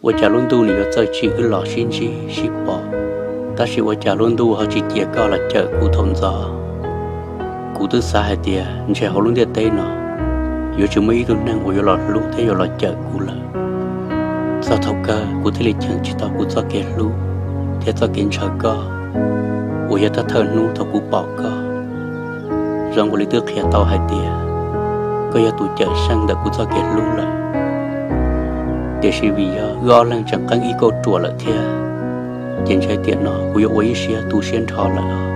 Ua cas lub ntuj nws yuav txawj tsim wb los sib ntsib sib pom, tab sis ua cas lub ntuj ho tsis cia koj los cawm kuv thaum ntxov? Kuv twb xav hais tias ntshe hauv lub ntiaj teb no yuav tsis muaj ib tug neeg uas yuav los hlub thiab yuav los cawm kuv lawm. Txog thaum kawg kuv thiaj li cheem tsis tau kuv txoj kev hlub thiab txoj kev ntshaw koj uas yog thawj thawj hnub thaum kuv pom koj. Zoo nkaus li twb qhia tau hais tias koj yog tus cawm seej ntawm kuv txoj kev hlub lawm. Tiam sis vim yog wb ob leeg tseem qeeb ib kauj ruam lawm thiab, ces ntshe tiam no kuv yuav ua ib siab tu siab nrho lawm.